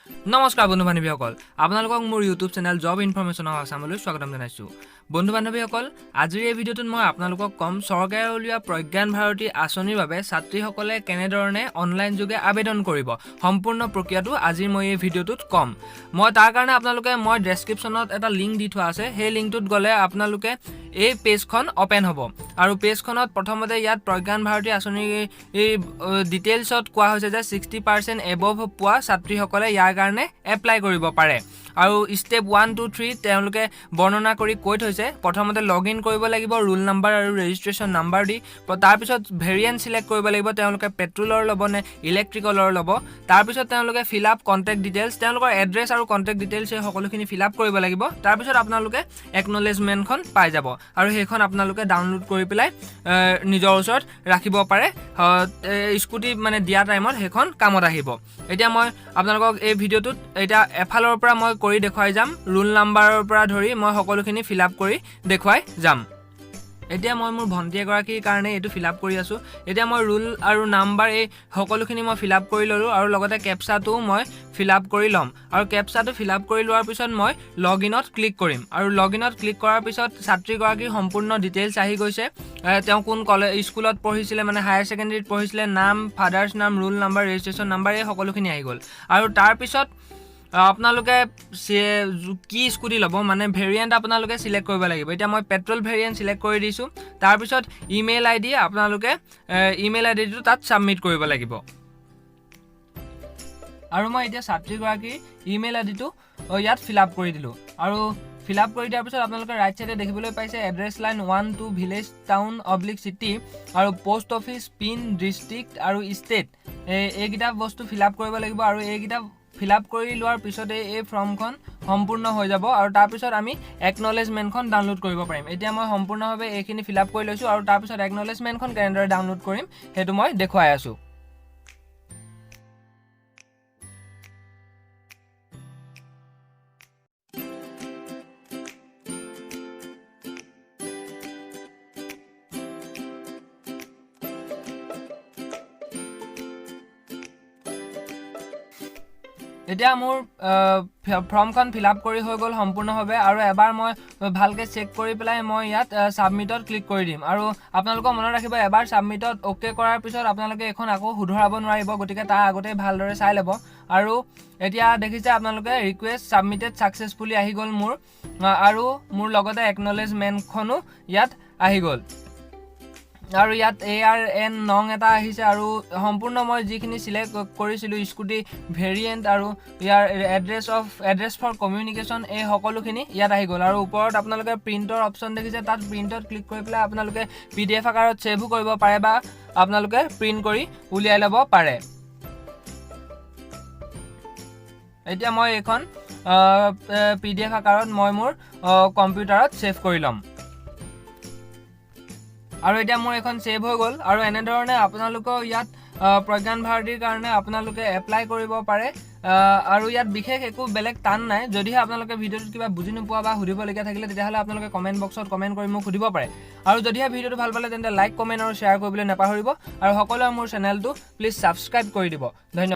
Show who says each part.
Speaker 1: নমস্কাৰ বন্ধু বান্ধৱীসকল, আপোনালোকক মোৰ ইউটিউব চেনেল জব ইনফৰমেশ্যনৰ আছামলৈ স্বাগতম জনাইছোঁ। বন্ধু বান্ধৱীসকল, আজিৰ এই ভিডিঅ'টোত মই আপোনালোকক ক'ম চৰকাৰে উলিওৱা প্ৰজ্ঞান ভাৰতী আঁচনিৰ বাবে ছাত্ৰীসকলে কেনেধৰণে অনলাইন যোগে আবেদন কৰিব। সম্পূৰ্ণ প্ৰক্ৰিয়াটো আজিৰ মই এই ভিডিঅ'টোত ক'ম। মই তাৰ কাৰণে আপোনালোকে মই ডেছক্ৰিপশ্যনত এটা লিংক দি থোৱা আছে। সেই লিংকটোত গ'লে আপোনালোকে এই পেজখন অ'পেন হ'ব আৰু পেজখনত প্ৰথমতে ইয়াত প্ৰজ্ঞান ভাৰতী আঁচনিৰ এই ডিটেইলছত কোৱা হৈছে যে 60% এবভ পোৱা ছাত্ৰীসকলে ইয়াৰ কাৰণে এপ্লাই কৰিব পাৰে আৰু ষ্টেপ 1, 2, 3 তেওঁলোকে বৰ্ণনা কৰি কৈ থৈছে। প্ৰথমতে লগ ইন কৰিব লাগিব ৰোল নাম্বাৰ আৰু ৰেজিষ্ট্ৰেশ্যন নাম্বাৰ দি। তাৰপিছত ভেৰিয়েণ্ট চিলেক্ট কৰিব লাগিব, তেওঁলোকে পেট্ৰলৰ ল'ব নে ইলেক্ট্ৰিকেলৰ ল'ব। তাৰপিছত তেওঁলোকে ফিল আপ কণ্টেক্ট ডিটেইলছ, তেওঁলোকৰ এড্ৰেছ আৰু কণ্টেক্ট ডিটেইলছ, এই সকলোখিনি ফিল আপ কৰিব লাগিব। তাৰপিছত আপোনালোকে একনলেজমেণ্টখন পাই যাব আৰু সেইখন আপোনালোকে ডাউনলোড কৰি পেলাই নিজৰ ওচৰত ৰাখিব পাৰে। স্কুটি মানে দিয়া টাইমত সেইখন কামত আহিব। এতিয়া মই আপোনালোকক এই ভিডিঅ'টোত এতিয়া এফালৰ পৰা মই কৰি দেখুৱাই যাম। ৰোল নাম্বাৰৰ পৰা ধৰি মই সকলোখিনি ফিল আপ কৰি দেখুৱাই যাম। এতিয়া মই মোৰ ভণ্টি এগৰাকীৰ কাৰণে এইটো ফিল আপ কৰি আছোঁ। এতিয়া মই ৰোল আৰু নাম্বাৰ এই সকলোখিনি মই ফিল আপ কৰি ল'লোঁ আৰু লগতে কেপচাটোও মই ফিল আপ কৰি ল'ম। আৰু কেপচাটো ফিল আপ কৰি লোৱাৰ পিছত মই লগ ইনত ক্লিক কৰিম আৰু লগ ইনত ক্লিক কৰাৰ পিছত ছাত্ৰীগৰাকীৰ সম্পূৰ্ণ ডিটেইলছ আহি গৈছে। তেওঁ কোন কলেজ স্কুলত পঢ়িছিলে, মানে হায়াৰ ছেকেণ্ডেৰীত পঢ়িছিলে, নাম, ফাদাৰ্ছ নাম, ৰোল নাম্বাৰ, ৰেজিষ্ট্ৰেশ্যন নাম্বাৰ, এই সকলোখিনি আহি গ'ল। আৰু তাৰপিছত আপোনালোকে কি স্কুটি ল'ব, মানে ভেৰিয়েণ্ট আপোনালোকে চিলেক্ট কৰিব লাগিব। এতিয়া মই পেট্ৰল ভেৰিয়েণ্ট চিলেক্ট কৰি দিছোঁ। তাৰপিছত ইমেইল আই ডি, আপোনালোকে ইমেইল আই ডিটো তাত ছাবমিট কৰিব লাগিব। আৰু মই এতিয়া ছাত্ৰীগৰাকীৰ ইমেইল আই ডিটো ইয়াত ফিল আপ কৰি দিলোঁ। আৰু ফিল আপ কৰি দিয়াৰ পিছত আপোনালোকে ৰাইট চাইডে দেখিবলৈ পাইছে address line 1, 2, village, town oblique city আৰু পষ্ট অফিচ, পিন, ডিষ্ট্ৰিক্ট আৰু ষ্টেট, এইকেইটা বস্তু ফিল আপ কৰিব লাগিব। আৰু এইকেইটা ফিল আপ কৰি লোৱাৰ পিছতে এই ফৰ্মখন সম্পূৰ্ণ হৈ যাব আৰু তাৰপিছত আমি একনলেজমেণ্টখন ডাউনলোড কৰিব পাৰিম। এতিয়া মই সম্পূৰ্ণভাৱে এইখিনি ফিল আপ কৰি লৈছোঁ আৰু তাৰপিছত একনলেজমেণ্টখন কেনেদৰে ডাউনলোড কৰিম, সেইটো মই দেখুৱাই আছোঁ। এতিয়া মোৰ ফৰ্মখন ফিল আপ কৰি হৈ গ'ল সম্পূৰ্ণভাৱে আৰু এবাৰ মই ভালকৈ চেক কৰি পেলাই মই ইয়াত ছাবমিটত ক্লিক কৰি দিম। আৰু আপোনালোকৰ মনত ৰাখিব, এবাৰ ছাবমিটত অ'কে কৰাৰ পিছত আপোনালোকে এইখন আকৌ শুধৰাব নোৱাৰিব, গতিকে তাৰ আগতেই ভালদৰে চাই ল'ব। আৰু এতিয়া দেখিছে আপোনালোকে, ৰিকুৱেষ্ট ছাবমিটেড ছাকচেছফুলি আহি গ'ল মোৰ আৰু মোৰ লগতে একনলেজমেণ্টখনো ইয়াত আহি গ'ল। আৰু ইয়াত এআৰএন নং এটা আহিছে আৰু সম্পূৰ্ণ মই যিখিনি চিলেক্ট কৰিছিলোঁ, স্কুটি ভেৰিয়েণ্ট আৰু ইয়াৰ address for communication, এই সকলোখিনি ইয়াত আহি গ'ল। আৰু ওপৰত আপোনালোকে প্ৰিণ্টৰ অপশ্যন দেখিছে, তাত প্ৰিণ্টত ক্লিক কৰি পেলাই আপোনালোকে পিডিএফ আকাৰত ছেভো কৰিব পাৰে বা আপোনালোকে প্ৰিণ্ট কৰি উলিয়াই ল'ব পাৰে। এতিয়া মই এইখন পিডিএফ আকাৰত মই মোৰ কম্পিউটাৰত ছেভ কৰি ল'ম। আৰু এতিয়া মোৰ এইখন ছেভ হৈ গ'ল। আৰু এনেধৰণে আপোনালোকেও ইয়াত প্ৰজ্ঞান ভাৰতীৰ কাৰণে আপোনালোকে এপ্লাই কৰিব পাৰে। আৰু ইয়াত বিশেষ একো বেলেগ টান নাই। যদিহে আপোনালোকে ভিডিঅ'টোত কিবা বুজি নোপোৱা বা সুধিবলগীয়া থাকিলে, তেতিয়াহ'লে আপোনালোকে কমেণ্ট বক্সত কমেণ্ট কৰি মোক সুধিব পাৰে। আৰু যদিহে ভিডিঅ'টো ভাল পালে, তেন্তে লাইক, কমেণ্ট আৰু শ্বেয়াৰ কৰিবলৈ নাপাহৰিব। আৰু সকলোৱে মোৰ চেনেলটো প্লিজ ছাবস্ক্ৰাইব কৰি দিব। ধন্যবাদ।